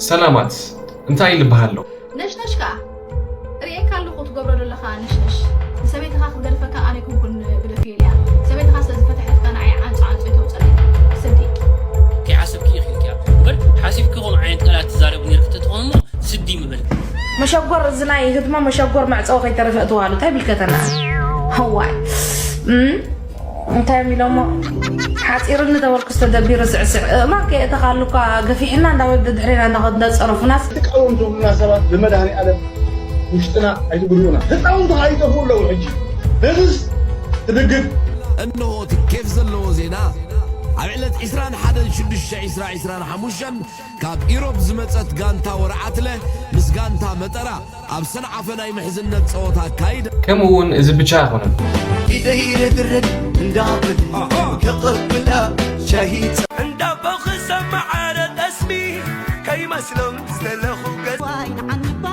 ሰላማት፣ እንታይ ልበሃሎ? ነሽነሽ ከኣ ርእየካ ኣለኹ ትገብሮ ዘለኻ ነሽነሽ። ንሰበይትኻ ክትገድፈካ ኣነ ኣይኮንኩን ግደፍዮ ኢለያ። ሰበይትኻ ስለ ዝፈተሐትካ ንዓይ ዓንጹ ዓንጹ ይተውጸለይ። ስዲ። ከይሓሰብኪ ኢኺ ኢልኪያ እምበር ሓሲብኪ ከምኡ ዓይነት ቃላት ትዛረቢ ነርኪ ተትኾን እሞ ስዲ ምበልኪ። መሸጎር እዚ ናይ ህትማ መሸጎር መዕጸዊ ከይተረፈ እትዋሉ እንታይ ብልከተና። እዋይ እም፣ እንታይ እዮም ኢሎሞ ሓፂርኒ ተበልኩ ዝተደቢሩ ስዕስዕ እማ ከየእተኻሉ እኳ ገፊሕና እንዳበደ ድሕሬና እንዳኸዱ እንዳፀረፉናስ። ትቃወም ትብሉና ሰባት ብመድሃኒ ዓለም ውሽጥና ኣይትጉድኡና። ህፃውንቲ ከኣ ይጠፍኡ ኣለዉ ሕጂ። ነዚስ ትድግፍ። እንሆ እቲ ኬፍ ዘለዎ ዜና። ኣብ ዕለት ዕስራን ሓደን ሽዱሽተ ዕስራ ዕስራን ሓሙሽተን ካብ ኢሮብ ዝመጸት ጋንታ ወረዓትለ ምስ ጋንታ መጠራ ኣብ ሰንዓፈ ናይ ምሕዝነት ጸወታ ኣካይዳ። ከምኡ እውን እዚ ብቻ ኣይኮነን። ኢደይ ረግረግ እንዳብል ከቐብላ ሻሂ እንዳቦ ክሰማዕ ኧረ ጠስሚ ከይመስሎም ዝተለኹ ገጽ ዋይ ንዓንባ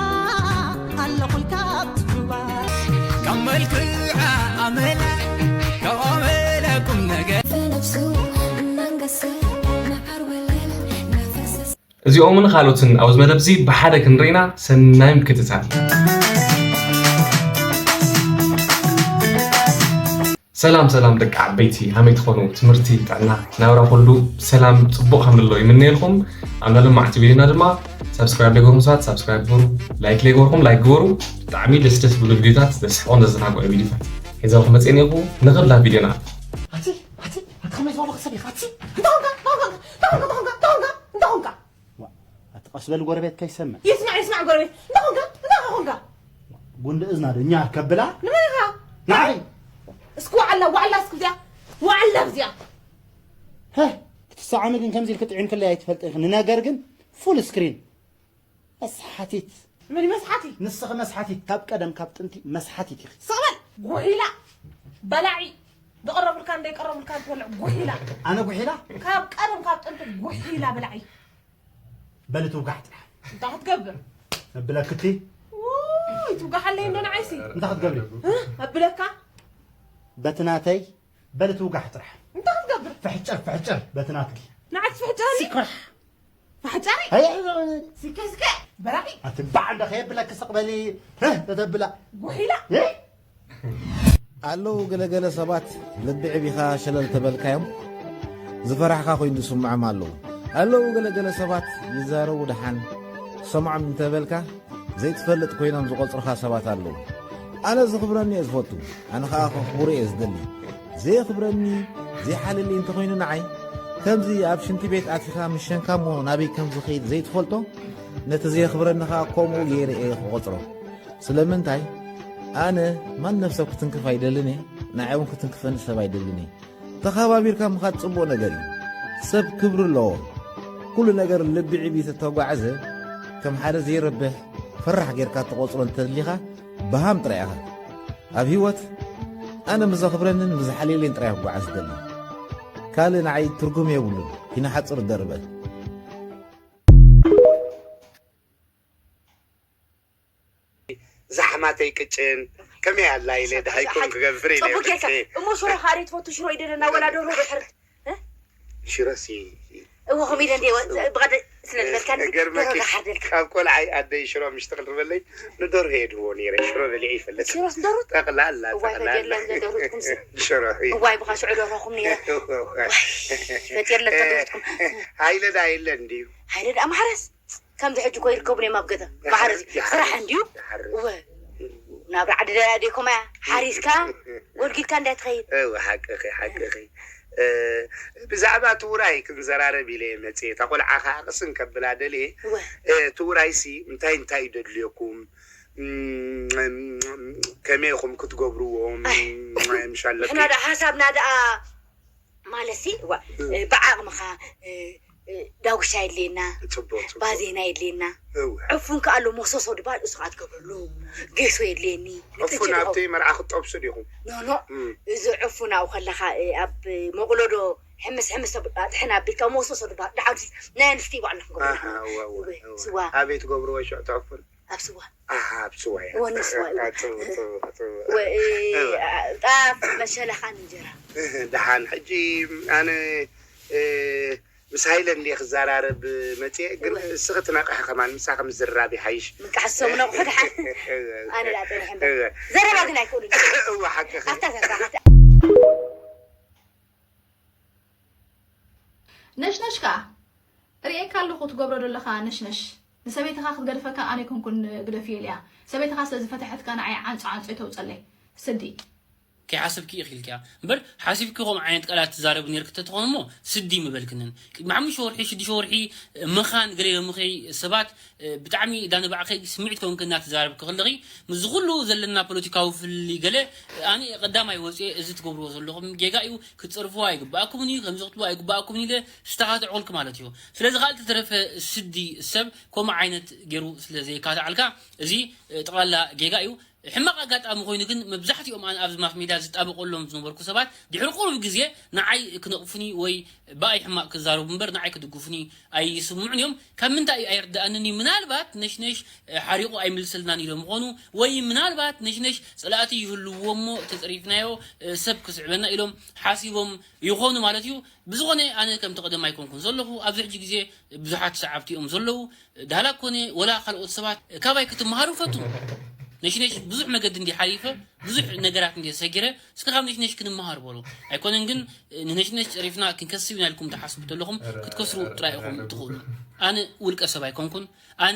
ኣለኹልካ ኣብ ትሕዋ ካብ መልክዓ ኣመላ ካብ ኣመላ ቁም ነገር ብነፍሱ እናንገሰ መዓር ወለል እናፈሰሰ እዚኦምን ካልኦትን ኣብዚ መደብ እዚ ብሓደ ክንርኢና ሰናይ ምክትታል። ሰላም ሰላም ደቂ ዓበይቲ፣ ከመይ ትኾኑ? ትምህርቲ፣ ጥዕና፣ ናብራ ኩሉ ሰላም ጽቡቕ ከም ዘሎ ይምነየልኩም። ኣብ ናይ ሎማዕቲ ቪድዮና ድማ ሳብስክራይብ ዘይገበርኩም ሰባት ሳብስክራይብ ግበሩ፣ ላይክ ዘይገበርኩም ላይክ ግበሩ። ብጣዕሚ ደስ ደስ ዝብሉ ቪድዮታት፣ ዘስሕቑን ዘዘናግዑ ቪድዮታት ሒዘልኩም መፅኤ እኒአኹ። ንኽብላ ቪድዮና። ኣቲ ኣቲ ኣቲ ከመይ ዝበልኩ ሰብ ኢኻ ኣቲ እንታይ ኾንካ እንታይ ኾንካ እንታይ ኾንካ እንታይ ኾንካ እንታይ ኾንካ እንታይ ኾንካ ኣቲ ቀስ በል ጎረቤት ከይሰምዕ ይስማዕ ይስማዕ ጎረቤት እንታይ ኾንካ እንታይ ኾንካ ጉንዲ እዝና ዶ እኛ ከብላ ንመን ኢኻ ንዓይ እስኪ ዋዕላ ዋዕላ እስኪ እዚኣ ዋዕላ እዚኣ ህ ክትሰዓሚ ግን ከምዚ ኢልክ ጥዒምክለይ ኣይትፈልጥ ኢኺ ንነገር ግን ፉል ስክሪን መስሓቲት መን እዩ መስሓቲ ንስኺ መስሓቲት ካብ ቀደም ካብ ጥንቲ መስሓቲት ኢኺ ሰበል ጉሒላ በላዒ ዝቐረቡልካን ዘይቀረቡልካን ትበልዕ ጉሒላ ኣነ ጉሒላ ካብ ቀደም ካብ ጥንቲ ጉሒላ በላዒ በሊ ትውጋሕ ጥራሕ እንታይ ክትገብር መብለክቲ ውይ ትውጋሓለይ እንዶ ንዓይሲ እንታይ ክትገብሪ እ? ኣብለካ በቲ ናተይ በሊ ትውጋሕ ጥራሕ እንታይ ክትገብር ፍሕጨር ፍሕጨር በቲ ናትኪ ንዓይ ትፍሕጨኒ ሲክራሕ ፍሕጨሪ ኣይ ሲከ ስከ በላዒ ኣቲ ባዕ እንዶ ከየብለኪ ስቕ በሊ ህ ተተብላ ጉሒላ እ? ኣለዉ ገለገለ ሰባት ልቢ ዕቢኻ ሸለል ተበልካዮም ዝፈራሕካ ኮይኑ ዝስምዖም ኣለዉ። ኣለዉ ገለገለ ሰባት ይዛረቡ ደሓን ሰምዖም እንተበልካ ዘይትፈልጥ ኮይኖም ዝቖጽሩኻ ሰባት ኣለዉ። ኣነ ዘኽብረኒ እየ ዝፈቱ፣ ኣነ ኸኣ ከኽብሮ እየ ዝደሊ። ዘየኽብረኒ፣ ዘይሓልየለይ እንተኾይኑ ንዓይ ከምዚ ኣብ ሽንቲ ቤት ኣቲኻ ምስ ሸንካ እሞ ናበይ ከም ዝኸይድ ዘይትፈልጦ ነቲ ዘየኽብረኒ ኸኣ ከምኡ ገይረ እየ ክቖጽሮ። ስለምንታይ ኣነ ማንም ሰብ ክትንክፍ ኣይደልን እየ፣ ንዓይ እውን ክትንክፈኒ ሰብ ኣይደልን እየ። ተኸባቢርካ ምኻድ ጽቡቕ ነገር እዩ። ሰብ ክብሪ ኣለዎ። ኩሉ ነገር ልቢ ዕብይ ተተጓዕዘ ከም ሓደ ዘይረብሕ ፈራሕ ጌርካ ትቖጽሮ እንተሊኻ በሃም ጥራይ ኢኻ። ኣብ ህይወት ኣነ ምዘኽብረንን ምዝሓልየለይን ጥራይ ክጓዓዝ ዝደሊ። ካልእ ንዓይ ትርጉም የብሉን። ኪነ ሓጽር ደርበ። ዛሕማተይ ቅጭን ከመይ ኣላ ኢለ ድሃይኩም ክገብር ኢለ ጽቡቅ ጌርካ እሞ ሽሮ ካሪ ትፈቱ ሽሮ ይደለና ወላ ደርሆ ድሕር ሽሮሲ እዎ ከም ኢለ እንደ ብቐደ ስለ ዝበልካኒ ገርመኪ ደርሆ ሓርደልካ ካብ ቆልዓይ ኣደይ ሽሮ ምሽ ትቕርበለይ ንደርሆ የድህቦ ነይረ ሽሮ በሊዐ ይፈልጥ ሽሮስ ደርሆ ጠቕላላ እዋይ ጠቕላላ ፈጀለን ደርሆትኩም ሽሮ እዩ እዋይ ብኻ ሽዑ ደርሆኹም ነይረ ፈጢርለ ተደርትኩም ሃይለ ዳ የለ እንድዩ ሃይለ ደኣ ማሕረስ ከምዚ ሕጂ እኮ ይርከቡን እዮም ኣብ ገዛ ማሕረስ ስራሕ እንድዩ እወ ናብራ ዓዲ ደላ ደይኮማ እያ ሓሪስካ ጎልጊልካ እንዳይ ትኸይድ እወ ሓቅኺ ሓቅኺ እ፣ ብዛዕባ እቲ ውራይ ክንዘራረብ ኢለ እየ መፅየ እታ ቆልዓ ከዓ ቅስን ከብላ ደልየ እወ እ፣ እቲ ውራይሲ እንታይ እንታይ እዩ ደድልየኩም እም፣ ከመይ ኢኹም ክትገብርዎም ኣይ፣ ምሻለኪ ንሕና ደኣ ሓሳብና ደኣ ማለት ሲ እዋ እ፣ ብዓቕምኻ እ፣ እ፣ ዳጉሻ የድልየና ፅቡቅ ፅቡቅ ባዜና የድልየና እወ ዕፉን ከ ኣሎ ሞሶሶ ድባል እሱ ከዓ ትገብረሉ ጌሶ የድልየኒ ዕፉን ኣብቲ መርዓ ክትጠብሱ ዲኹም ኖኖ እም፣ እዚ ዕፉን ኣብኡ ከለኻ እ፣ ኣብ መቕሎ ዶ ሕምስ ሕምስ ተብ- ኣጥሕን ኣቢልካ ሞሶሶ ድባል ድሓር ናይ ኣንስቲ ባዕሉ ኣሃ፣ ክንገብረሉ እወ፣ እወ፣ እወ። ስዋ ኣበይ ትገብርዎ ሽዑ እቲ ዕፉን ኣብ ስዋ ኣሃ፣ ኣብ ስዋ እያ እወ፣ ንስዋ እዩ። ጽቡቅ፣ ጽቡቅ፣ ጽቡቅ። ወ- እ፣ እወ። ጣፍ መሸለኻን እንጀራ ደሓን ሕጂ ኣነ እ፣ ምስ ሃይለ እንድየ ክዘራረብ መፅየ፣ ግን እስኺ ትነቕሒ ከማን፣ ምሳኺ ምዝርራብ ይሓይሽ። ምንቃሕ ዝሰሙ ነቑሑ ደሓን። ኣነ ደኣ ጸኒሐ እምበር። እወ። ዘረባ ግን ኣይክእሉን። እወ፣ ሓቅኺ። ኣታ ዘረባ ሓታ። ነሽነሽ ከኣ ርእየካ ኣለኹ ትገብሮ ዘለኻ ነሽነሽ። ንሰበይትኻ ክትገድፈካ ኣነ ኣይኮንኩን ግደፍዮ ኢለያ። ሰበይትኻ ስለ ዝፈተሐትካ ንዓይ ዓንጾ ዓንጾ ይተውጸለይ። ስዲ። ከይሓሰብኪ ኢኺ ኢልክያ እምበር፣ ሓሲብኪ ከምኡ ዓይነት ቃላት ትዛረቢ ነይርኪ ተትኾን እሞ ስዲ ምበልክንን። ቅድሚ ሓሙሽተ ወርሒ፣ ሽዱሽተ ወርሒ ምኻን ገለ ኢሎምኺ ሰባት፣ እ፣ ብጣዕሚ እዳ ንባዕኸይ ስምዒት ኮንኪ እናተዛረብኪ ከለኺ፣ ምስዚ ኩሉ ዘለና ፖለቲካዊ ፍልልይ ገለ፣ እ፣ ኣነ ቀዳማይ ወፅየ እዚ ትገብርዎ ዘለኹም ጌጋ እዩ፣ ክትፀርፍዎ ኣይግባኣኩምን እዩ፣ ከምዚ ክትብሉ ኣይግባኣኩምን ኢለ ዝተኻትዐልኩ ማለት እዩ። ስለዚ ካልእ ተረፈ ስዲ ሰብ ከምኡ ዓይነት ገይሩ ስለ ዘይካትዓልካ፣ እዚ፣ እ፣ ጠቕላላ ጌጋ እዩ። ሕማቕ ኣጋጣሚ ኮይኑ ግን መብዛሕትኦም ኣነ ኣብዚ ማስ ሜድያ ዝጣበቐሎም ዝነበርኩ ሰባት ድሕሪ ቁሩብ ግዜ ንዓይ ክነቕፉኒ ወይ ብኣይ ሕማቕ ክዛረቡ እምበር ንዓይ ክድግፉኒ ኣይስምዑን እዮም። ካብ ምንታይ እዩ ኣይርድኣንን እዩ። ምናልባት ነሽነሽ፣ እ፣ ሓሪቑ ኣይምልሰልናን ኢሎም ምኾኑ ወይ ምናልባት ነሽነሽ ጸላእቲ ይህልውዎ እሞ ተጸሪፍናዮ፣ እ፣ ሰብ ክስዕበና ኢሎም ሓሲቦም ይኾኑ ማለት እዩ። ብዝኾነ ኣነ ከምቲ ቀደም ኣይኮንኩን ዘለኹ። ኣብዚ ሕጂ ግዜ ብዙሓት ሰዓብቲ እዮም ዘለዉ። ዳህላክ ኮነ ወላ ካልኦት ሰባት ካባይ ክትመሃሩ ፈቱ። ነሽነሽ ብዙሕ መገዲ እንዲ ሓሊፈ፣ ብዙሕ ነገራት እንዲ ሰጊረ፣ እስከ ካብ ነሽነሽ ክንመሃር በሉ። ኣይኮነን ግን ንነሽነሽ ጸሪፍና ክንከስብ ኢና ኢልኩም ትሓስቡ ተለኹም ክትከስሩ ጥራይ ኢኹም ትኽእሉ። ኣነ ውልቀ ሰብ ኣይኮንኩን፣ ኣነ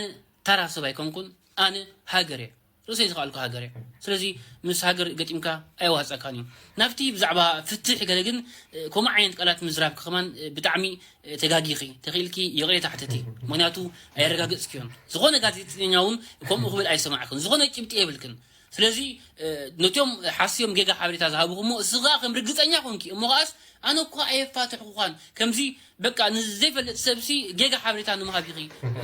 ተራ ሰብ ኣይኮንኩን፣ ኣነ ሃገር እየ። ርእሰይ ዝኸኣልኩ ሃገር እየ። ስለዚ ምስ ሃገር ገጢምካ ኣየዋፀካን እዩ። ናብቲ ብዛዕባ ፍትሕ ገለ ግን፣ እ፣ ከምኡ ዓይነት ቃላት ምዝራብኪ ከማን፣ እ፣ ብጣዕሚ፣ እ፣ ተጋጊኺ። ተኽኢልኪ ይቕሬታ ሕተቲ። ምኽንያቱ ኣየረጋገፅክዮን። ዝኾነ ጋዜጠኛ እውን ከምኡ ክብል ኣይሰማዕክን። ዝኾነ ጭብጢ የብልክን። ስለዚ፣ እ፣ ነቶም ሓስዮም ጌጋ ሓበሬታ ዝሃብኹ እሞ፣ እስኺ ኸዓ ከም ርግፀኛ ኮንኪ፣ እሞ ኸዓስ ኣነ እኳ ኣየፋትሕኩኻን፣ ከምዚ በቃ ንዘይፈልጥ ሰብሲ ጌጋ ሓበሬታ ንምሃብ ኢኺ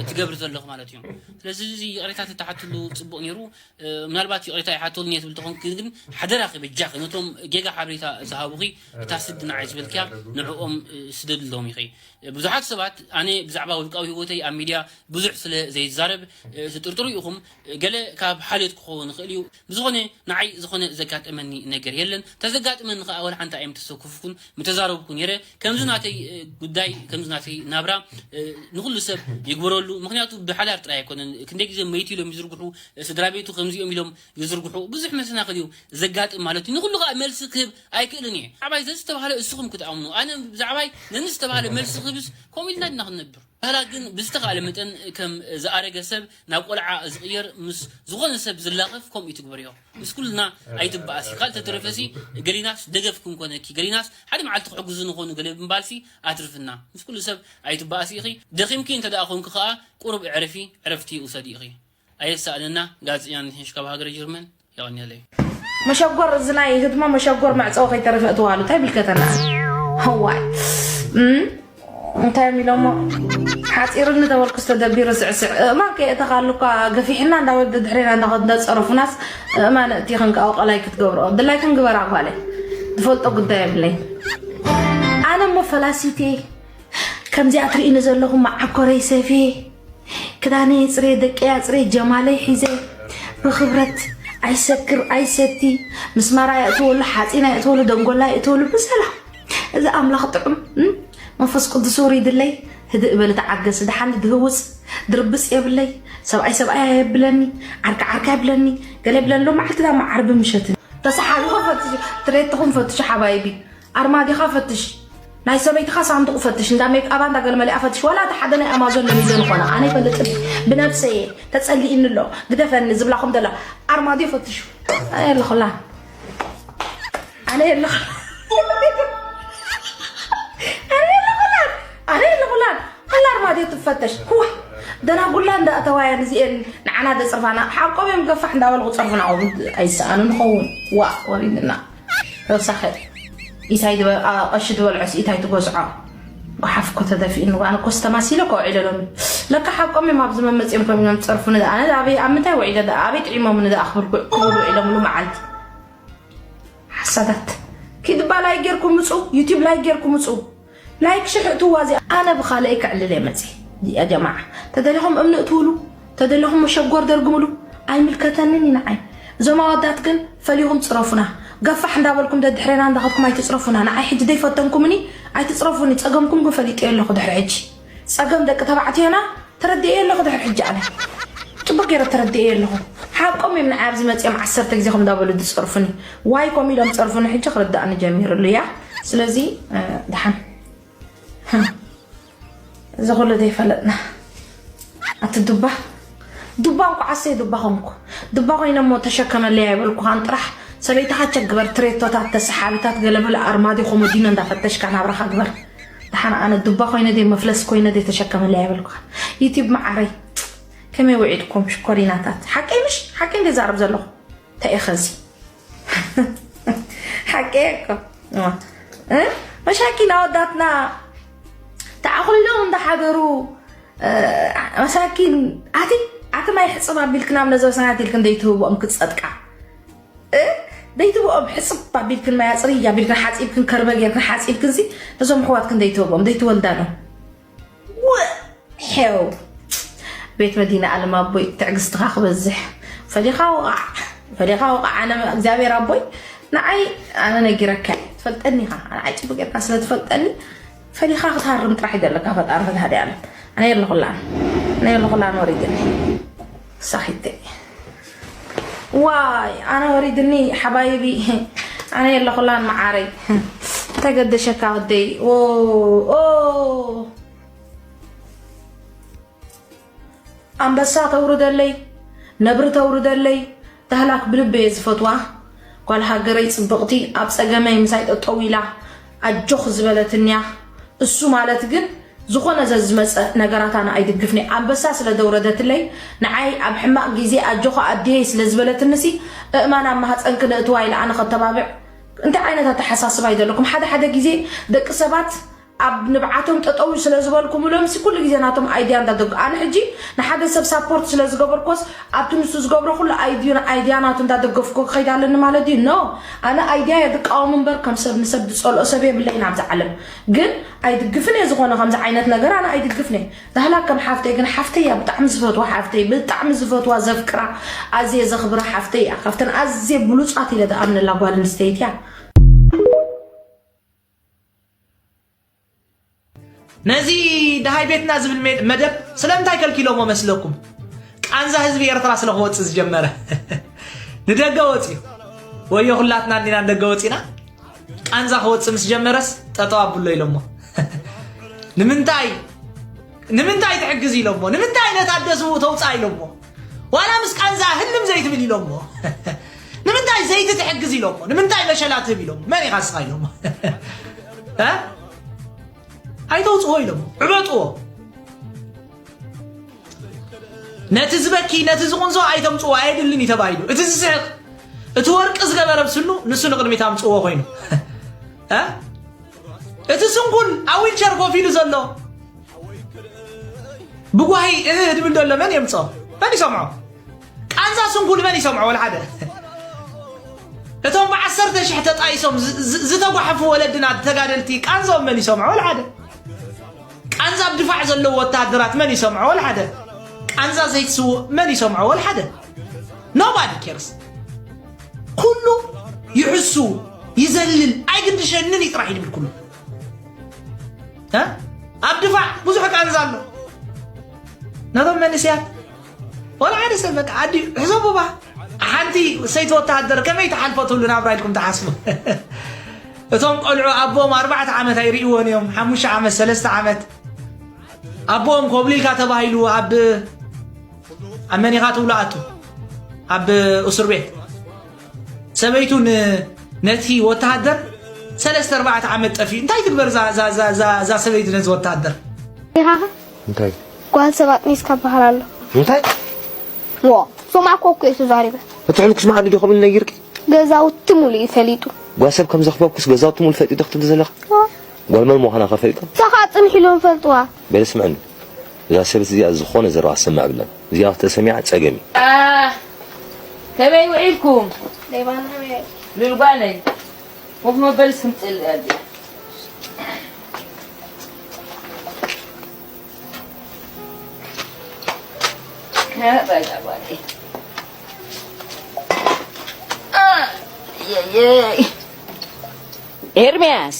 ትገብሪ ዘለኹ ማለት እዩ። ስለዚ እዚ ይቕሬታ ተተሓትሉ ጽቡቕ ነይሩ። እ፣ ምናልባት ይቕሬታ ይሓተሉኒ እየ ትብል ተኾንኪ ግን ሓደራኺ በጃኺ ነቶም ጌጋ ሓበሬታ ዝሃቡኺ እታ ስዲ ንዓይ ዝበልክያ ንዕኦም፣ እ፣ ስደድሎም ኢኺ። እ፣ ብዙሓት ሰባት ኣነ ብዛዕባ ውልቃዊ ህይወተይ ኣብ ሚድያ ብዙሕ ስለ ዘይዛረብ፣ እ፣ ትጥርጥሩ ኢኹም። እ፣ ገለ ካብ ሓልዮት ክኸውን ይኽእል እዩ። ብዝኾነ ንዓይ ዝኾነ ዘጋጠመኒ ነገር የለን። ተዘጋጥመኒ ኸኣ ወላ ሓንቲ ኣየም ተሰኩፍኩን ምተዛረብኩ ነይረ። ከምዚ ናተይ፣ እ፣ ጉዳይ፣ ከምዚ ናተይ ናብራ፣ እ፣ ንኹሉ ሰብ ይግበረሉ። ምኽንያቱ ብሓዳር ጥራይ ኣይኮነን። ክንደይ ግዜ መይቲ ኢሎም ይዝርግሑ፣ እ፣ ስድራ ቤቱ ከምዚኦም ኢሎም ይዝርግሑ። ብዙሕ መሰናኽል እዩ ዘጋጥም ማለት እዩ። ንኹሉ ኸኣ መልሲ ክህብ ኣይክእልን እየ። ብዛዕባይ ዘዝተባህለ እስኹም ክትኣምኑ። ኣነ ብዛዕባይ ነንዝተባህለ መልሲ ክህብስ ከምኡ ኢልና ድና ክንነብር? ባህላ ግን ብዝተኻእለ መጠን ከም ዝኣረገ ሰብ ናብ ቆልዓ ዝቕየር ምስ ዝኾነ ሰብ ዝላኸፍ ከምኡ እዩ ትግበርዮ። ምስ ኩልና ኣይትበኣሲ። ካልእ ተተረፈሲ ገሊናስ ደገፍ ክንኮነኪ፣ ገሊናስ ሓደ መዓልቲ ክሕግዙ ንኾኑ ገለ ብምባልሲ ኣትርፍና። ምስ ኩሉ ሰብ ኣይትበኣሲ ኢኺ። ደኺምኪ እንተ ደኣ ኾንኪ ኸኣ ቁሩብ ዕረፊ፣ ዕረፍቲ ውሰዲ ኢኺ። ኣየሳእነና። ጋዜጠኛ ነሽነሽ ካብ ሃገረ ጀርመን። የቐንየለይ። መሸጎር እዚ ናይ ህድሞ መሸጎር መዕጸዊ ከይተረፈ እትዋሉ እንታይ ይምልከተና? እዋይ። እም? እንታይ እዮም ኢሎሞ? ሓጺርኒ ተበልኩስ ተደቢሩ ስዕስዕ። እእማን ከየእተኻሉ እኳ ገፊሕና እንዳበሉ ድድሕሬና እንዳኸዱ እንዳጸረፉናስ እእማን እእቲኽን ከኣ ቀላይ ክትገብርኦ። ድላይክን ግበራ ጓለይ። ዝፈልጦ ጉዳይ የብለይን። ኣነ እሞ ፈላሲት እየ። ከምዚኣ ትርእይኒ ዘለኹም መዓኮረይ ሰፍየ፣ ክዳነይ ኣጽርየ፣ ደቀይ ኣጽርየ፣ ጀማለይ ሒዘ፣ ብኽብረት ኣይሰክር ኣይሰቲ፣ ምስማር ኣየእትወሉ፣ ሓጺን ኣየእትወሉ፣ ደንጎላ ኣየእትወሉ፣ ብሰላም። እዚ ኣምላኽ ጥዑም፣ እም፣ መንፈስ ቅዱስ ውሪድለይ፣ ህድእ በሊ ተዓገሲ፣ ደሓን ድህውጽ፣ ድርብጽ የብለይ፣ ሰብኣይ ሰብኣይ ኣየብለኒ፣ ዓርኪ ዓርኪ የብለኒ፣ ገለ የብለኒ፣ ሎም መዓልቲ ዳማ ዓርቢ ምሸት። ተሰሓቢኹም ፈትሹ፣ ትሬትኹም ፈትሹ ሓባይቢ። ኣርማዲኻ ፈትሽ፣ ናይ ሰበይትኻ ሳንዱቕ ፈትሽ፣ እንዳ ሜክኣባ እንዳ ገለ መሊኣ ፈትሽ፣ ዋላ እቲ ሓደ ናይ ኣማዞን ለሚዘ ዝኾነ፣ ኣነ ይፈልጥ ብነብሰይ እየ፣ ተጸሊእኒ ኣሎ፣ ግደፈኒ ዝብላኹም ዘላ ኣርማድዮ ፈትሹ። ኣነ የለኹላን፣ ኣነ የለኹ-፣ ኣነ የለኹላን፣ ኣነ የለኹላን። ኩላ ኣርማድዮ ትፈተሽ። ዋ፣ ደናጉላ እንዳእተዋየን እዚኤን ንዓና ደጽርፋና። ሓቆም እዮም ገፋሕ እንዳበሉ ክጸርፉና፣ ኣብኡ ኣይሰኣኑ ንኸውን። ዋ፣ ወሪድና። ረሳኸ ኢታይ ዝበ-፣ ኣ-፣ ቀሺ ዝበልዖስ ኢታይ ትገዝዖ? ጓሓፍ እኮ ተደፊእኒ፣ ኣነ እኮስ ተማሲለ እኮ ውዒለ ሎሚ። ለካ ሓቆም እዮም ኣብዚ መመጺኦም ኮም ኢሎም ዝጸርፉኒ ደኣ። ኣነ ኣበይ፣ ኣብ ምንታይ ውዒለ ደኣ? ኣበይ ጥዒሞምኒ ደኣ ክብል፣ ክብሉ ውዒሎምሉ መዓልቲ። ሓሳዳት። ኪድ እባ ላይክ ጌርኩም ምጹ፣ ዩቲዩብ ላይክ ጌርኩም ምጹ። ላይክ ሽሕ እትዋ እዚኣ። ኣነ ብኻልኣይ ክዕልል እየ መጺ። ያ ጀማዓ። ተደሊኹም እምኒ እትውሉ፣ ተደሊኹም መሸጎር ደርግምሉ፣ ኣይምልከተንን እዩ ንዓይ። እዞም ኣወዳት ግን ፈሊኹም ጽረፉና። ገፋሕ እንዳበልኩም ደድሕሬና እንዳኸድኩም ኣይትፅረፉና። ንዓይ ሕጂ ዘይፈተንኩምኒ ኣይትፅረፉኒ። ፀገምኩም ግን ፈሊጠዮ ኣለኹ ድሕሪ ሕጂ። ፀገም ደቂ ተባዕትዮና ተረዲኤዮ ኣለኹ ድሕሪ ሕጂ። ኣነ ፅቡቅ ገይረ ተረዲኤዮ ኣለኹ። ሓቆም እዮም ንዓይ ኣብዚ መፅኦም ዓሰርተ ግዜ ከም እንዳበሉ ዝፀርፉኒ። ዋይ ከም ኢሎም ዝፀርፉኒ ሕጂ ክርዳእኒ ጀሚሩ ኣሎ። እያ ስለዚ ደሓን እዚ ኩሉ ዘይፈለጥና ኣቲ ዱባ ዱባ እንኳ ዓሰይ ዱባ ኾንኩ። ዱባ ኮይነ እሞ ተሸከመለይ ኣይበልኩኻን ጥራሕ። ሰበይትኻ ቸክ ግበር፣ ትሬቶታት ተሰሓቢታት ገለመለ ኣርማድዮ ኮሞዲኖ እንዳፈተሽካ ናብራኻ ግበር። ደሓን ኣነ ዱባ ኮይነ ደይ መፍለስ ኮይነ ደይ ተሸከመለይ ኣይበልኩኻን። ዩቲብ መዓረይ ከመይ ውዒድኩም ሽኮሪናታት? ሓቀይ ምሽ ሓቀይ እንደ ዛረብ ዘለኹ ተኤኸዚ ሓቂ እኮ መሻኪን ኣወዳትና ተዓኹሊሎም እንዳሓደሩ መሳኪን ኣቲ ኣቲ ማይ ሕፅብ ኣቢልክን ኣብ ነዘበሰናት ኢልክን ደይትህብኦም ክፀጥቃ ደይትብኦም ሕፅብ ኣቢልክን ማይ ኣፅርይ ኣቢልክን ሓፂብክን ከርበ ጌርክን ሓፂብክን ሲ ነዞም ኣሕዋትክን ደይትህብኦም ደይትወልዳሎም ው ሄው ቤት መዲና ኣለም ኣቦይ ትዕግስትኻ ክበዝሕ ፈሊኻ ውቓዕ ፈሊኻ ውቓዕ ኣነ እግዚኣብሔር ኣቦይ ንዓይ ኣነ ነጊረካ እየ ትፈልጠኒ ኢኻ ንዓይ ፅቡቅ ጌርካ ስለ ትፈልጠኒ ፈሊኻ ክትሃርም ጥራሕ እዩ ዘለካ ፈጣሪ ፈትሃዲ ኣለም ኣነ የለኹላን ኣነ የለኹላን ወሪድኒ ሳኺተይ ዋይ ኣነ ወሪድኒ ሓባይቢ ኣነ የለኹላን መዓረይ እንታይ ገደሸካ ወደይ ኦ ኣንበሳ ተውርደለይ ነብሪ ተውርደለይ ዳህላክ ብልበየ ዝፈትዋ ጓል ሃገረይ ፅብቕቲ ኣብ ፀገመይ ምሳይ ጠጠው ኢላ ኣጆኽ ዝበለትንያ እሱ ማለት ግን ዝኾነ ዘዝመፀ ነገራት ኣነ ኣይድግፍኒ ኣንበሳ ስለ ደውረደትለይ ንዓይ ኣብ ሕማቕ ግዜ ኣጆኻ ኣድየይ ስለ ዝበለትንሲ እእማን ኣብ ማህፀንኪ ነእትዋ ኢለ ኣነ ከተባብዕ እንታይ ዓይነት ኣተሓሳስባ እዩ ዘለኩም ሓደ ሓደ ግዜ ደቂ ሰባት ኣብ ንብዓቶም ጠጠው ስለ ዝበልኩምሎም ሲ ኩሉ ግዜ ናቶም ኣይድያ እንዳደግ ኣነ ሕጂ ንሓደ ሰብ ሳፖርት ስለ ዝገበርኮስ ኣብቲ ንሱ ዝገብሮ ኩሉ ኣይድዩ ኣይድያ ናቱ እንዳደገፍኩ ክኸይድ ኣለኒ ማለት ድዩ ኖ ኣነ ኣይድያ የድቃወም እምበር ከም ሰብ ንሰብ ዝፀልኦ ሰብ የብለይን ኣብዚ ዓለም ግን ኣይድግፍን እየ ዝኾነ ከምዚ ዓይነት ነገር ኣነ ኣይድግፍን እየ ዳህላ ከም ሓፍተይ ግን ሓፍተይ እያ ብጣዕሚ ዝፈትዋ ሓፍተይ ብጣዕሚ ዝፈትዋ ዘፍቅራ ኣዝየ ዘኽብራ ሓፍተይ እያ ካብተን ኣዝየ ብሉፃት ኢለ ዝኣምነላ ጓል ኣንስተይቲ እያ ነዚ ደሃይ ቤትና ዝብል መደብ ስለምንታይ ከልኪሎሞ መስለኩም? ቃንዛ ህዝቢ ኤርትራ ስለ ክወጽእ ዝጀመረ ንደገ ወጽዩ ወዮ ኩላትና እንዲና ንደገ ወጺና ቃንዛ ክወጽእ ምስ ጀመረስ ጠጠው ኣብሎ ኢሎሞ ንምንታይ ንምንታይ ትሕግዝ ኢሎሞ ንምንታይ ነታ ኣደ ስውእ ተውጽኣ ኢሎሞ ዋላ ምስ ቃንዛ ህልም ዘይትብል ኢሎሞ ንምንታይ ዘይቲ ትሕግዝ ኢሎሞ ንምንታይ መሸላ ትህብ ኢሎሞ መን ኢኻ ስኻ ኢሎሞ ኣይተውፅዎ ኢሎም ዕበጥዎ ነቲ ዝበኪ ነቲ ዝቁንዞ ኣይተምፅዎ ኣየድልን እዩ ተባሂሉ እቲ ዝስሕቅ እቲ ወርቂ ዝገበረ ብስኑ ንሱ ንቅድሚት ኣምፅዎ ኮይኑ እቲ ስንኩል ኣብ ዊልቸር ኮፍ ኢሉ ዘሎ ብጓሂ እህ ድብል ዘሎ መን የምፅኦ መን ይሰምዖ ቃንዛ ስንኩል መን ይሰምዖ ወላ ሓደ እቶም ብዓሰርተ ሽሕ ተጣይሶም ዝተጓሓፉ ወለድና ተጋደልቲ ቃንዛኦም መን ይሰምዖ ወላ ሓደ ቃንዛ ኣብ ድፋዕ ዘለዉ ወተሃደራት መን ይሰምዖ ወላ ሓደ ቃንዛ ዘይትስውእ መን ይሰምዖ ወላ ሓደ nobody cares ኩሉ ይሕሱ ይዘልል ኣይግድሸንን ይጥራሕ ይድብል ኩሉ ኣብ ድፋዕ ብዙሕ ቃንዛ ኣሎ ነቶም መንእሰያት ወላ ሓደ ሰብ በቃ ኣዲ ሕሰቡ ባ ሓንቲ ሰይቲ ወተሃደር ከመይ ትሓልፎ ትብሉ ናብራ ኢልኩም ትሓስቡ እቶም ቆልዑ ኣቦኦም ኣርባዕተ ዓመት ኣይርእይዎን እዮም ሓሙሽተ ዓመት ሰለስተ ዓመት ኣቦኦም ኮብሊልካ ተባሂሉ ኣብ ኣብ መኒኻ ትብሉ ኣቱ ኣብ እስር ቤት ሰበይቱ ነቲ ወተሃደር ሰለስተ ኣርባዕተ ዓመት ጠፊኡ እንታይ ትግበር እዛ ሰበይቲ ነዚ ወተሃደር እንታይ ጓል ሰብ ኣጥኒስካ በሃል ኣሎ እንታይ ዋ ሶማዕ ኮኩ እየ ተዛሪበ እቲ ሕልኩስ መዓዲ ዶ ከምኡ ነጊርኪ ገዛውቲ ሙሉ እዩ ፈሊጡ ጓል ሰብ ከም ዘኽበብኩስ ገዛውቲ ሙሉ ፈሊጡ ክትብል ዘለኻ ጓል መን ምዃና ከ ፈሊጡ ንሳኻ ኣጽንሒሎም ፈልጥዋ በለ ስምዕኒ እዛ ሰበይቲ እዚኣ ዝኾነ ዘረባ ክትሰምዕ የብላን። እዚኣ ተሰሚዓ ጸገም እዩ። ኣህ ከመይ ውዒልኩም? ሉል ጓለይ ኮፍ መበሊስ ክምፅእ እየ። የየይ። ኤርምያስ፣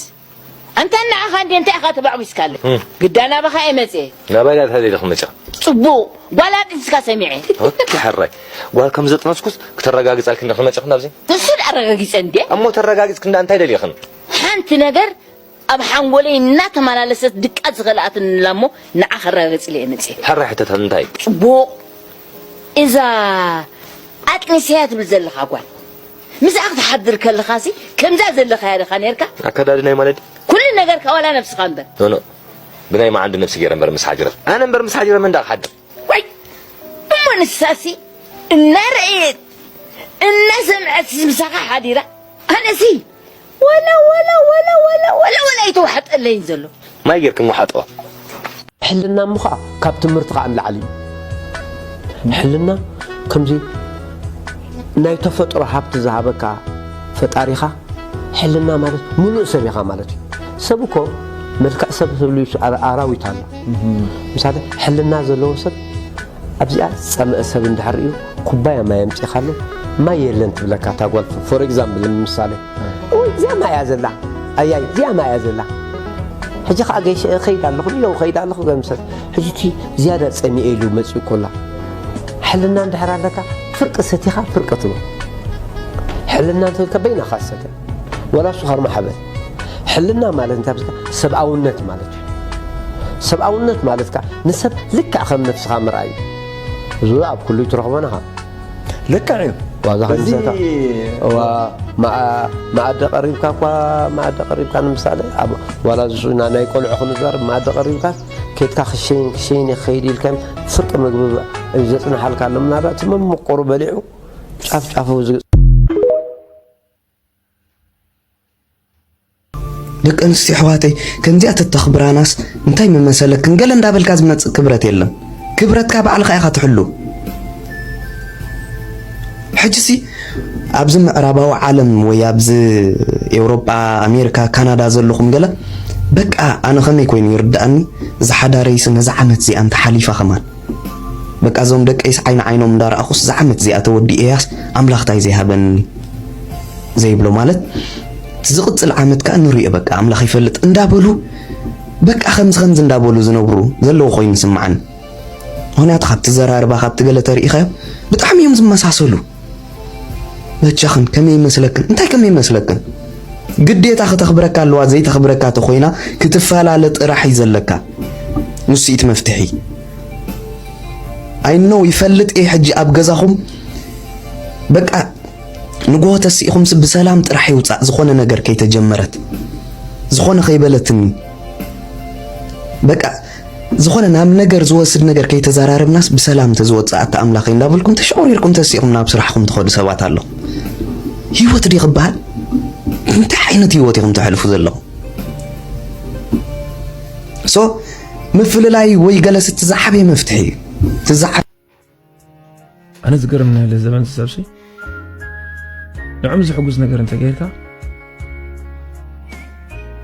ኣንታ ንዓኻ እንዴ እንታይ ኢኻ ተባዕቢስካለ? እም። ግዳ ናባኻ እየ መጽየ። ናባይ ዳ ተደሊኹ መጽኻ? ጽቡቕ፣ ጓል ኣጥንስካ ሰሚዐ። ኦኬ፣ ሕራይ። ጓል ከም ዘጥነስኩስ ክተረጋግጻልክን ዲኺ መጺኹ ናብዚ? ተስድ ኣረጋጊጸ እንዴ? እሞ ተረጋጊጽክ እንዳ እንታይ ደሊኽን? ሓንቲ ነገር ኣብ ሓንጎለይ እናተመላለሰት ድቃ ዝኸልኣትንላ እሞ ንዓ ከረጋግጽለ እየ መጽየ። ሕራይ ሕተታ እንታይ? ጽቡቕ። እዛ ኣጥኒሰያ ትብል ዘለኻ ጓል፣ ምስኣ ክትሓድር ከለኻሲ ከምዛ ዘለኻያ ዲኻ ኔርካ? ኣከዳድናይ ማለት? ኩሉ ነገርካ ዋላ ነብስኻ እምበር። ኖ፣ ኖ። ብናይ መዓንዲ ነብሲ ገይረ እምበር ምስ ሓጅረት። ኣነ እምበር ምስ ሓጅረት መን ደኣ ክሓድር? ወይ! እሞ ንሳሲ እናረኣየት እናሰምዐት ምሳኻ ሓዲራ። ኣነሲ ወላ፣ ወላ፣ ወላ፣ ወላ፣ ወላ፣ ወላ ኣይተዋሕጠለይን ዘሎ። ማይ ጌርክን ወሓጥዋ። ሕልና እሞ ኸዓ ካብ ትምህርቲ ኸዓ ንላዕሊ እዩ። ሕልና ከምዚ ናይ ተፈጥሮ ሃብቲ ዝሃበካ ፈጣሪኻ፣ ሕልና ማለት ምሉእ ሰብ ኢኻ ማለት እዩ። ሰብ እኮ መልክዕ ሰብ ዝብሉ እዩ፣ ኣራ-፣ ኣራዊት ኣሎ። ምሳሌ፣ ሕልና ዘለዎ ሰብ ኣብዚኣ ዝጸመአ ሰብ እንድሕር እዩ፣ ኩባያ ማይ ኣምጺኻሉ፣ ማይ የለን ትብለካ እታ ጓል። ፎር ኤግዛምፕል፣ ንምሳሌ፣ እውይ፣ እዚኣ ማይ እያ ዘላ፣ ኣያይ፣ እዚኣ ማይ እያ ዘላ። ሕጂ ኸዓ ገይሸ እኸይድ ኣለኹ፣ ኢለ እኸይድ ኣለኹ፣ ገምሰት። ሕጂ እቲ ዝያዳ ጸሚኤ ኢሉ መጺኡ ኮላ፣ ሕልና እንድሕር ኣለካ፣ ፍርቂ ሰቲኻ፣ ፍርቂ ትብል። ሕልና እንተልካ በይናኻ ሰተ፣ ወላ እሱ ኸርማ ሓበል። ሕልና ማለት እንታይ ብዝካ? ሰብኣውነት ማለት እዩ። ሰብኣውነት ማለት ከኣ ንሰብ ልክዕ ከም ነፍስኻ ምርኣይ እዩ። እዚ ኣብ ኩሉ ትረኽቦ ኢኻ። ልክዕ እዩ። ዋዛ በዚ ከምሰታ፣ እዋ፣ መኣ-፣ መኣዲ ቀሪብካ እኳ፣ መኣዲ ቀሪብካ ንምሳሌ፣ ኣብ፣ ዋላ እሱ ና-፣ ናይ ቆልዑ ክንዛረብ፣ መኣዲ ቀሪብካ፣ ኬድካ ክሸይን፣ ክሸይን እየ ክኸይድ ኢልካ፣ ፍርቂ ምግቢ እዩ ዘጽንሓልካ ኣሎ። ምናልባት እቲ መመቆሩ በሊዑ፣ ጫፍ ጫፉ ዝግ-፣ ደቂ ኣንስትዮ ኣሕዋተይ፣ ከምዚኣ ተተኽብራናስ እንታይ ምመሰለክን? ገለ እንዳበልካ ዝመጽእ ክብረት የለን። ክብረትካ ባዕልኻ ኢኻ ትሕሉ። ሕጂሲ ኣብዚ ምዕራባዊ ዓለም ወይ ኣብዚ ኤውሮጳ፣ ኣሜሪካ፣ ካናዳ ዘለኹም ገለ፣ በቃ ኣነ ከመይ ኮይኑ ይርድኣኒ፣ እዚ ሓዳረይሲ ነዚ ዓመት እዚኣ እንተሓሊፋ ከማን። በቃ እዞም ደቀይስ ዓይኒ ዓይኖም እንዳረኣኹስ እዛ ዓመት እዚኣ ተወዲኤያስ ኣምላኽ ታይ ዘይሃበኒ ዘይብሎ ማለት፣ እቲ ዝቕጽል ዓመት ከኣ ንሪኦ በቃ ኣምላኽ ይፈልጥ እንዳበሉ፣ በቃ ከምዚ ከምዚ እንዳበሉ ዝነብሩ ዘለዉ ኮይኑ ይስምዓኒ። ምኽንያቱ ካብቲ ዘራርባ፣ ካብቲ ገለ ተሪኢኻዮ ብጣዕሚ እዮም ዝመሳሰሉ። በጃኽን ከመይ ይመስለክን? እንታይ ከመይ ይመስለክን? ግዴታ ክተኽብረካ ኣለዋ፣ ዘይተኽብረካ ተኾይና ክትፈላለ ጥራሕ እዩ ዘለካ። ንሱ እዩ እቲ መፍትሒ። I know፣ ይፈልጥ እየ። ሕጂ ኣብ ገዛኹም በቃ ንግሆ ተሲእኹምሲ ብሰላም ጥራሕ ይውጻእ፣ ዝኾነ ነገር ከይተጀመረት፣ ዝኾነ ከይበለትኒ፣ በቃ ዝኾነ ናብ ነገር ዝወስድ ነገር ከይተዘራረብናስ ብሰላም ተዝወጽእ ኣታ ኣምላኸይ እንዳበልኩም ተሸቑሪርኩም ተሲእኹም ናብ ስራሕኹም ትኸዱ ሰባት ኣለኹም። ህይወት ድዩ ክበሃል? እንታይ ዓይነት ህይወት ኢኹም ተሕልፉ ዘለኹም? ሶ ምፍልላይ ወይ ገለስ እቲ ዝዓበየ መፍትሒ እዩ። እቲ ዝዓ- ኣነ ዝገርም ናይ ዘበን ሰብሲ ንዕም ዝሕጉስ ነገር እንተገይርካ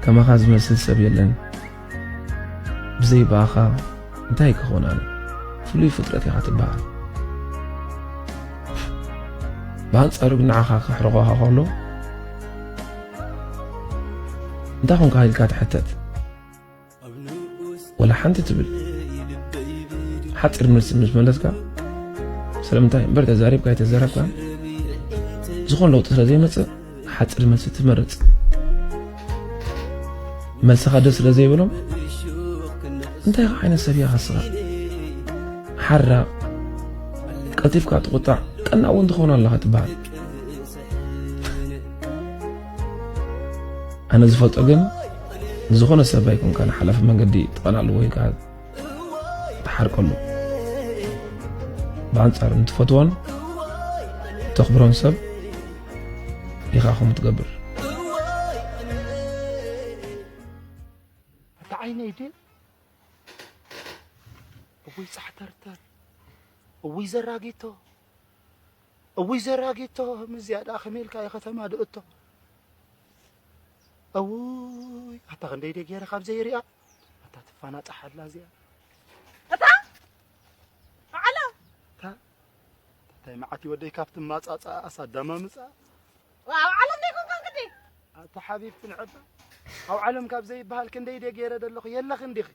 ከማኻ ዝመስል ሰብ የለን። ብዘይ ብኣኻ እንታይ ክኾን ኣነ? ፍሉይ ፍጥረት ኢኻ ትበሃል። ብኣንጻሩ ግን ንዓኻ ከሕርቖኻ ከሎ እንታይ ኾንካ ኢልካ ትሕተት። ወላ ሓንቲ ትብል ሓፂር መልሲ ምስ መለስካ፣ ስለምንታይ እምበር ተዛሪብካ ኣይተዛረብካን ዝኾን ለውጢ ስለ ዘይመፅእ ሓፂር መልሲ ትመርፅ። መልስኻ ደስ ስለ ዘይብሎም እንታይ ዓይነት ሰብ ኢኻ ንስኻ? ሓራቕ፣ ቀልጢፍካ ትቑጣዕ፣ ቀናእ እውን ትኸውን ኣለኻ ትበሃል። ኣነ ዝፈልጦ ግን ንዝኾነ ሰብ ኣይኮንካ ንሓላፊ መንገዲ ትቐንኣሉ ወይ ከዓ ትሓርቀሉ። ብኣንጻሩ ንትፈትዎን ተኽብሮን ሰብ ኢኻ ከምኡ ትገብር። ኣታ ዓይነይ ድየ? እውይ ጻሕተርተር፣ እውይ ዘራጊቶ፣ እውይ ዘራጊቶ፣ ከምዚኣ ደኣ ከመይ ኢልካ እየ ከተማ ድእቶ? እውይ ኣታ ክንደይ ድየ ገይረ ካብ ዘይሪኣ፣ ኣታ ትፋናጣሓላ እዚኣ። እታ መዓላ እታ እንታይ መዓት እዩ ወደይ ካብቲ ማጻጻ ኣሳዳማ ምጻ። ዋው ዓለም ኣታ ሓቢብቲ ንዕባ፣ ኣብ ዓለም ካብ ዘይበሃል ክንደይ ድየ ገይረ ዘለኹ፣ የለኽን ዲኺ?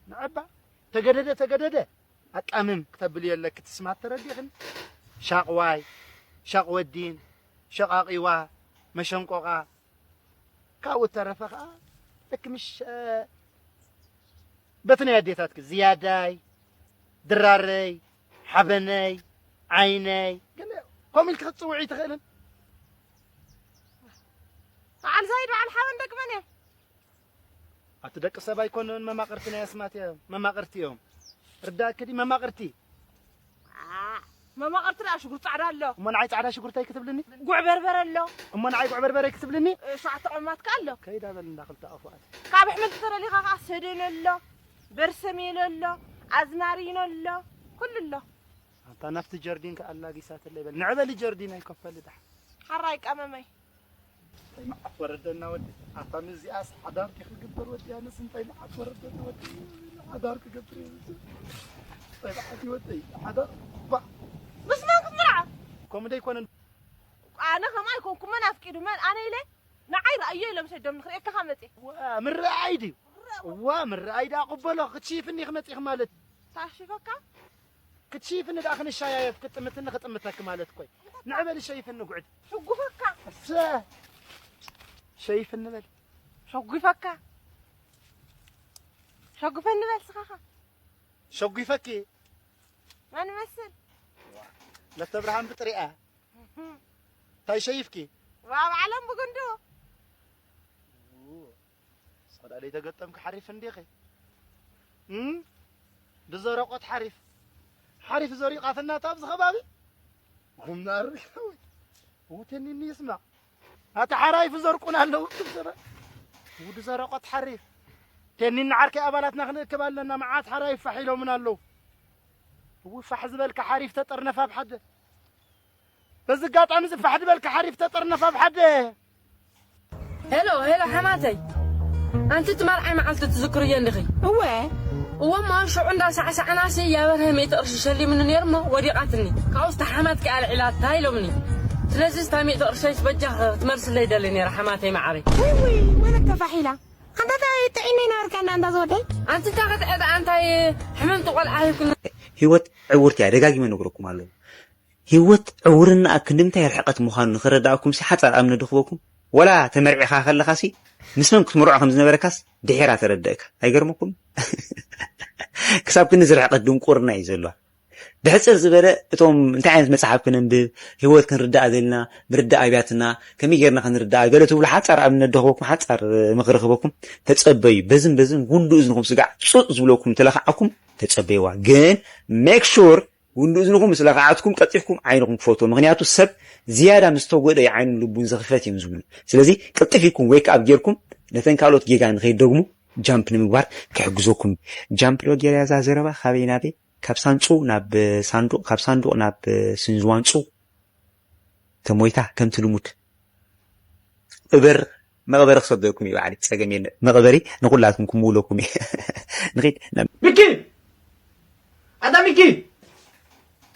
ንዕባ፣ ተገደደ፣ ተገደደ፣ ኣጣምም ክተብልዮ ኣለኪ፣ ትስማት ተረዲኽን? ሻቕዋይ፣ ሻቕ ወዲን፣ ሸቓቒዋ፣ መሸንቆቓ፣ ካብኡ እተረፈ ኸኣ ልክ ምሽ፣ እ፣ በቲ ናይ ኣዴታትኪ ዝያዳይ፣ ድራረይ፣ ሓበነይ፣ ዓይነይ፣ ገለ ከምኡ ኢልኪ ክትጽውዒ ትኽእልን። በዓል ዛይድ፣ በዓል ሓበን ደቂ መን እዮም? ኣቲ ደቂ ሰብ ኣይኮኑን፣ መማቕርቲ ናይ ኣስማት እዮም። መማቕርቲ እዮም። ርዳእኪ ድዩ? መማቕርቲ። ኣ፣ መማቕርቲ ደኣ ሽጉርቲ ጻዕዳ ኣሎ። እሞ ንዓይ ጻዕዳ ሽጉርተይ ክትብልኒ? ጉዕ በርበረ ኣሎ። እሞ ንዓይ ጉዕ በርበረይ ክትብልኒ? እ፣ ሸውዓተ ቀመማት ከኣ ኣሎ። ከይዳ በል እንዳ ክልተ ኣፉኣት። ካብ ኣሕምልቲ ተደሊኻ ከኣ ሰደን ኣሎ፣ በርሰሜሎ ኣሎ፣ ኣዝማሪኖ ኣሎ፣ ኩሉ ኣሎ። ኣንታ ናብቲ ጀርዲን ከኣ ኣላጊሳትለይ በል። ንዕበሊ ጀርዲን ኣይከፈል ድሓ። ሓራይ ቀመመይ። እንታይ መዓት ወረደና ወዲ። ኣታ ምስዚኣስ ሓዳር ዲኺ ክግበር ወዲ? ኣነስ እንታይ መዓት ወረደና ወዲ? ሓዳር ክገብር እየ ዝብል። እንታይ መዓት እዩ ወደይ? ሓዳር ባ። ምስ መን ክትምርዓ? ከምኡ ዶ ኣይኮነን? ኣነ ከምኣ ኣይኮንኩ፣ መን ኣፍቂዱ? መን? ኣነ ኢለ ንዓይ ረኣዮ ኢሎም ሰዶም ንኽርእየካ መጽየ። ዋ፣ ምርኣይ ድዩ? ዋ፣ ምርኣይ ደኣ ቅበሎ። ክትሽይፍኒ ኢኺ መጺእኺ ማለት። ታሽፈካ? ክትሽይፍኒ ደኣ ክንሻያየፍ፣ ክትጥምትኒ ክጥምተኪ ማለት እኮ እዩ። ንዕበሊ ሸይፍኒ ጉዕድ። ሕጉፈካ። እሰ፣ ሸይፍኒ በል። ሸጒፈካ። ሸጒፈኒ በል ስኻኻ። ሸጒፈኪ። መን ይመስል? ለተብርሃን ብጥሪኣ። እንታይ ሸይፍኪ? ዋብ ዓለም ብጉንዱ። ጸዳ ደይተገጠምኪ ሓሪፍ እንዲኺ። እም? ብዘረቆት ሓሪፍ። ሓሪፍ ዘሪቑ ኣፈናታ ኣብዚ ከባቢ። ጉምናር። ውተኒኒ ይስማዕ። ኣቲ ሓራይፍ ዘርቁን ኣለዉ እቶም ሰባት። ውዲ ዘረቆት ሓሪፍ። ቴኒን ዓርከይ ኣባላትና ክንእክብ ኣለና። መዓት ሓራይፍ ፋሕ ኢሎምን ኣለዉ። እው ፋሕ ዝበልካ ሓሪፍ ተጠርነፍ ኣብ ሓደ። በዚ ኣጋጣሚ እዚ ፋሕ ዝበልካ ሓሪፍ ተጠርነፍ ኣብ ሓደ። ሄሎ፣ ሄሎ፣ ሓማተይ። ኣንቲ እቲ መርዓይ መዓልቲ ትዝክርዮ እንዲኺ? እወ። እወ እሞ፣ ሽዑ እንዳ ሳዕሳዕናሲ፣ ያበርሀ ሚእቲ ቅርሺ ሸሊሙኒ ነይሩ እሞ፣ ወዲቓትኒ። ካብኡስ እታ ሓማትኪ ኣልዒላታ ኢሎምኒ። ስለዚ፣ እታ ሚእቲ ቅርሸይስ በጃኺ ክትመልስለይ ይደሊ ነይረ፣ ሓማተይ መዓረይ። ውይ፣ ውይ፣ ወለተ ፋሒላ። ኣንታ እንታይ ጥዒና ይነበርካና፣ ኣንታ ዝወደይ? ኣንቲ እንታይ ክትዕዳ፣ ኣንታይ ሕምምቲ ቆልዓ ሂብክኒ? ህይወት ዕውርቲ እያ፣ ደጋጊመ ነግረኩም ኣለኹ። ህይወት ዕውርና ክንዲ ምንታይ ርሕቐት ምዃኑ ንኽረዳእኩምሲ ሓጻር ኣብነት ዶ ክህበኩም? ወላ ተመርዒኻ ከለኻሲ ምስ መን ክትምርዖ ከም ዝነበረካስ ድሒራ ተረደእካ። ኣይገርመኩም? ክሳብ ክንድዚ ርሕቐት ድንቁርና እዩ ዘለዋ። ብሕጽር ዝበለ እቶም እንታይ ዓይነት መጽሓፍ ክነንብብ፣ ህይወት ክንርዳእ ዘለና፣ ምርዳእ ኣብያትና፣ ከመይ ጌርና ክንርዳእ ገለ ትብሉ ሓጻር ኣብነት ዶ ክህበኩም፣ ሓጻር ምኽሪ ክህበኩም ተጸበዩ። በዝን በዝን ጉንዱ እዝንኹም ስጋዕ ጹጽ ዝብለኩም ተለኻዓኩም ተጸበይዋ። ግን make sure ጉንዱ እዝንኹም ምስ ለኽዓትኩም ቀልጢፍኩም ዓይንኹም ክፈትዎ። ምኽንያቱ ሰብ ዝያዳ ምስ ተጎድኦ እዩ ዓይኑን ልቡን ዝኽፈት እዮም ዝብሉ። ስለዚ ቅልጥፍ ኢልኩም wake up ጌርኩም ነተን ካልኦት ጌጋ ንኸይትደግሙ ጃምፕ ንምግባር ክሕግዘኩም። ጃምፕ ዶ ጌርያ እዛ ዘረባ ካበይ ናበይ? ካብ ሳንጹ ናብ ሳንዱቕ፣ ካብ ሳንዱቕ ናብ ስንዝዋንጹ ተሞይታ ከምቲ ልሙድ። እበር መቕበሪ ክሰደኩም እዩ ባዕሊ፣ ጸገም የለ። መቕበሪ ንኹላትኩም ክምውለኩም እዩ። ንኺድ ናብ ሚኪ! ኣታ ሚኪ!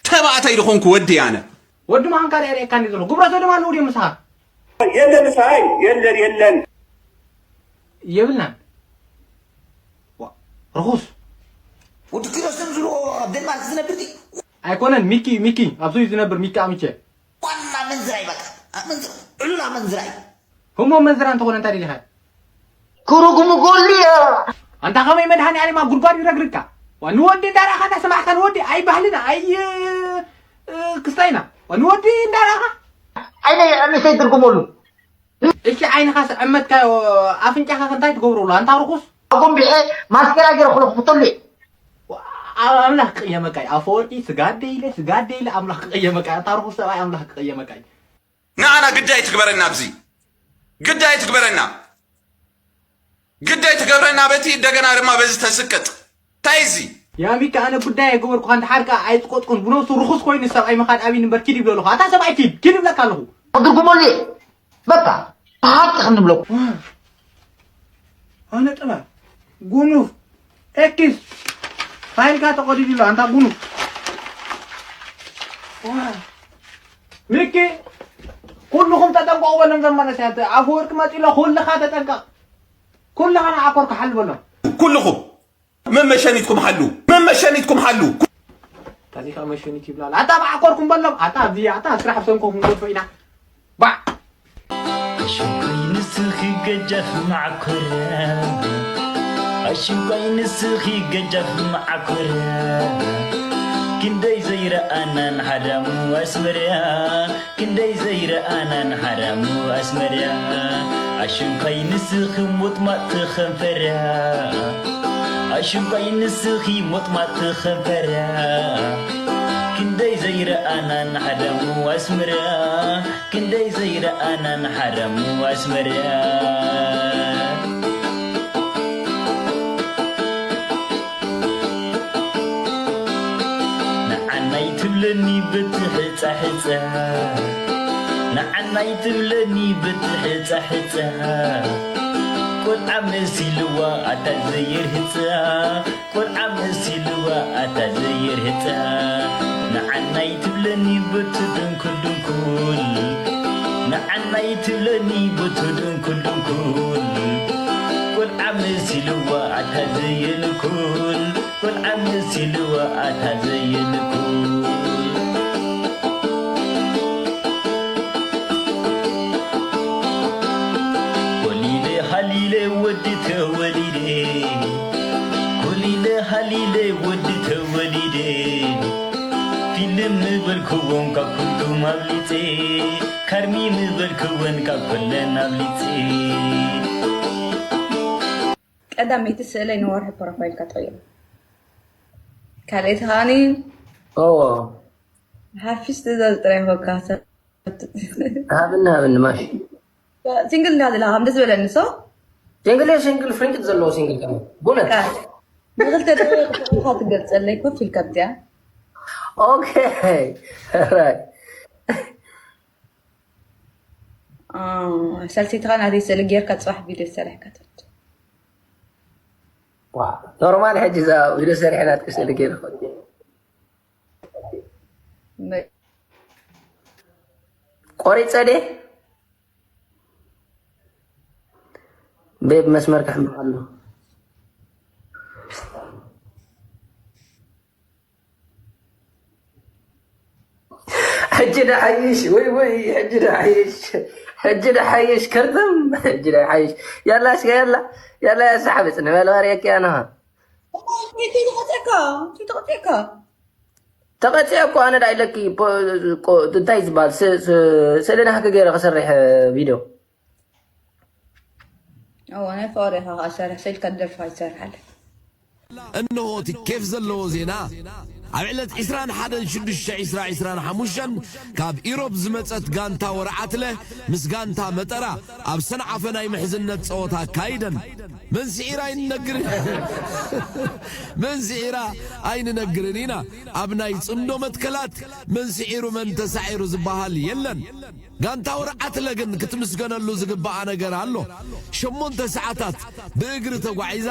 ተባዕታይ ድኾንኩ ወዲ ኣነ። ወዲ ምዃንካ ርኤካ እንዲ ዘለኹ። ግብረ ሰዶም ኣለዉ ድዮም ምሳኻ? የለን፣ ምሳይ የለን፣ የለን። የብልናን። ዋ፣ ርኹስ። ወዲ ኪሮስ ከም ዝብልዎ ኣብ ደንማርክ ዝነብር ድዩ? ኣይኮነን፣ ሚኪ፣ ሚኪ፣ ኣብዚ እዩ ዝነብር፣ ሚኪ ኣምቼ። ዋና መንዝራይ በቃ። ኣመንዝ-፣ ዕሉል ኣመንዝራይ። ህሞም መንዝራ እንተኾነ እንታይ ደሊኻ? ክሩጉሙ ጎሉ እየ። ኣንታ ኸመይ መድሃኒኣለም ኣብ ጉድጓድ ይረግርግካ? ዋ፣ ንወዲ እንዳረኣኻ እንዳሰማዕካ ንወዲ ኣይ ባህልና፣ ኣይ፣ እ፣ ክስታይና። ዋ፣ ንወዲ እንዳረኣኻ? ዓይነይ ኣምሰይ ትርጉመሉ። እሺ፣ ዓይንኻስ ዕመትካዮ፣ ኣፍንጫኻ ከ እንታይ ትገብረሉ? ኣንታ ርኹስ። ኣጎንቢሐ ማስኬራ ገይረ ክለኹፍተሉ እየ። ዋ፣ ኣምላኽ ክቕየመካ እዩ። ኣፈወርቂ፣ ስጋደ ኢለ፣ ስጋደ ኢለ፣ ኣምላኽ ክቕየመካ እዩ። ኣንታ ርኹስ ሰብኣይ፣ ኣምላኽ ክቕየመካ እዩ። ንዓና ግዳይ ትግበረና፣ ኣብዚ ግዳይ ትግበረና፣ ግዳይ ትገብረና በቲ እንደገና ድማ በዚ ተስቅጥ። እንታይ እዚ? ያ ሚኪ፣ ኣነ ጉዳይ ኣይገበርኩ፣ እንድሓር ከኣ ኣይጽቆጥኩን። ብነብሱ ርኹስ ኮይኑ ሰብኣይ ምኻድ ኣብይኒ እምበር ኪድ ይብለሉ። ኣታ ሰብኣይ ኪድ፣ ኪድ ይብለካ ኣለኹ። ክትርጉመሉ እየ። በቃ፣ ብሓቂ ክንብለኩ። ዋ፣ ኣነ ጥባ፣ ጉኑፍ፣ ኤክስ፣ ፋይልካ ተቐዲዱ ኣሎ፣ ኣንታ ጉኑፍ። ዋ፣ ሚኪ፣ ኩልኹም ተጠንቀቑ በሎም። ዘመነ ሲያተ ኣፈወርቂ መፂሎ ኩልኻ ተጠንቀቕ። ኩልኻ ንዓኮር ክሓል በሎም። ኩልኹም መመሸኒትኩም ሓሉ፣ መመሸኒትኩም ሓሉ። ታዚኻ መሸኒት ይብላል። ኣታ ብዓኮርኩም በሎም። ኣታ ኣብዚ ኣታ ስራሕ ሰንኮ ክንጎድፎ ኢና። ባዕ ኣሽንኳይ ንስኺ ገጃፍ ማዕኮርያ ኣሽንኳይ ንስኺ ገጃፍ ማዕኮርያ ክንደይ ዘይረኣናን ሓዳሙ ኣስመርያ ክንደይ ዘይረኣናን ሓዳሙ ኣስመርያ ኣሽንኳይ ንስኺ ሞጥማጥቲ ኸንፈርያ ኣሽንኳይ ንስኺ ሞጥማጥቲ ኸንፈርያ ክንደይ ዘይረኣናን ሓዳሙ ኣስመርያ ክንደይ ዘይረኣናን ሓዳሙ ኣስመርያ ንዓናይ ትብለኒ በቲ ሕጻ ሕጻ ንዓናይ ትብለኒ በቲ ሕጻ ሕጻ ቆልዓ መሲልዋ ኣታ ዘየርህጻ ቆልዓ መሲልዋ ኣታ ዘየርህጻ ንዓናይ ትብለኒ በቲ ድንኩል ድንኩል ንዓናይ ትብለኒ በቲ ድንኩል ድንኩል ቆልዓ መሲልዋ ኣታ ዘየንኩል ቆልዓ መሲልዋ ኣታ ዘየንኩል ኮሊለ ሃሊለ ወዲ ተወሊደ ኮሊለ ሃሊለ ወዲ ተወሊደ ፊልም ምበልክዎም ካብ ኩሉም ኣብሊፀ ካርሚ ምበልክወን ካብ ኩለን ኣብሊፀ ቀዳመይቲ ስእለይ ንወርሒ ፕሮፋይልካ ተቐይሩ። ካልኣይቲ ከዓኒ ኦዎ ሓፊስ ትእዛዝ ጥራይ ኮካ ሃብኒ ሃብኒ ማሽ ሲንግል እንዳ ዝላ ከም ደስ በለኒ ሶ ሲንግል እየ ሲንግል ፍሪንቅጥ ዘለዎ ሲንግል ከመ ጉነት ብክልተ ደቂቃ ትገልፀለይ ኮፍ ኢልካ ብዚኣ ኦኬ ራይት ሳልሰይትኻ ናተይ ስእሊ ጌርካ ፅባሕ ቪድዮ ዝሰራሕካ ትወድ ኖርማል ሕጂ እዛ ቪድዮ ሰሪሐ ናትኪ ስእሊ ገይረ ቆሪፀ ድየ ቤብ መስመር ከሕምቕ ኣሎ ሕጂ ደሓይሽ ወይ ወይ ሕጂ ደሓይሽ ሕጂ ደሓይሽ ከርተም ሕጂ ደሓይሽ ያላ እስከ ያላ ያላ ያሳሓብፅ ንበል ባርየኪ ኣነኻ ተቐፅካ ተቐፅካ ተቐፂዐ እኮ ኣነ ዳይ ለኪ እንታይ ዝበሃል ስእልና ክገይረ ክሰርሕ ቪድዮ እዋ ናይ ፍቕሪ ኢኻ ከዓ ሰሪሕ ስኢልካ ደርፊ ኣይትሰርሓለ እንሆ እቲ ኬፍ ዘለዎ ዜና ኣብ ዕለት ዕስራን ሓደን ሽዱሽተ ዕስራ ዕስራን ሓሙሽተን ካብ ኢሮብ ዝመጸት ጋንታ ወርዓትለ ምስ ጋንታ መጠራ ኣብ ሰንዓፈ ናይ ምሕዝነት ጸወታ ኣካይደን መን ስዒራ ኣይንነግርን መን ስዒራ ኣይንነግርን ኢና ኣብ ናይ ጽምዶ መትከላት መን ስዒሩ መን ተሳዒሩ ዝበሃል የለን ጋንታ ወርዓትለ ግን ክትምስገነሉ ዝግባኣ ነገር ኣሎ። ሸሞንተ ሰዓታት ብእግሪ ተጓዒዛ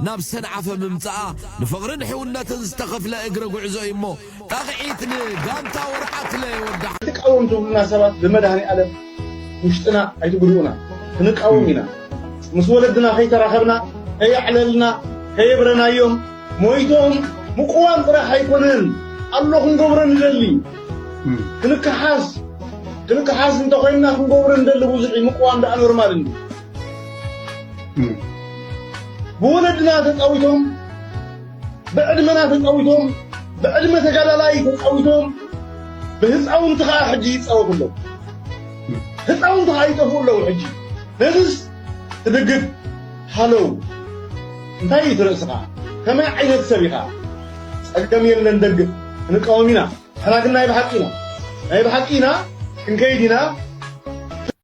ናብ ሰንዓፈ ምምጻኣ ንፍቕርን ሕውነትን ዝተኸፍለ እግረ ጉዕዞ እዩሞ ጣቕዒት ንጋንታ ወርዓትለ ወዳ ኣይትቃወም ትብሉና ሰባት ብመድሃኔ ኣለም ውሽጥና ኣይትጉድኡና ክንቃወም ኢና ምስ ወለድና ከይተራኸብና ከየዕለልና ከየብረናዮም ሞይቶም ምቁዋም ጥራሕ ኣይኮነን ኣሎ ክንገብሮ ንደሊ ክንከሓስ ክንከሓስ እንተኮይንና ክንገብሮ ንደሊ ብዙሕ እዩ ምቁዋም ደኣ ኖርማል እንዲ ብወለድና ተፃዊቶም ብዕድመና ተፃዊቶም ብዕድመ ተጋዳላይ ተፃዊቶም ብህፃውንቲ ከዓ ሕጂ ይፃወቱ ኣለዉ ህፃውንቲ ከዓ ይጠፍኡ ኣለዉ ሕጂ ነዝስ ትድግፍ ሃለው እንታይ እዩ ትርእስኻ ከመይ ዓይነት ሰብ ኢኻ ፀገም የለን ደግፍ ክንቃወም ኢና ንሕና ግን ናይ ብሓቂ ኢና ናይ ብሓቂ ኢና ክንከይድ ኢና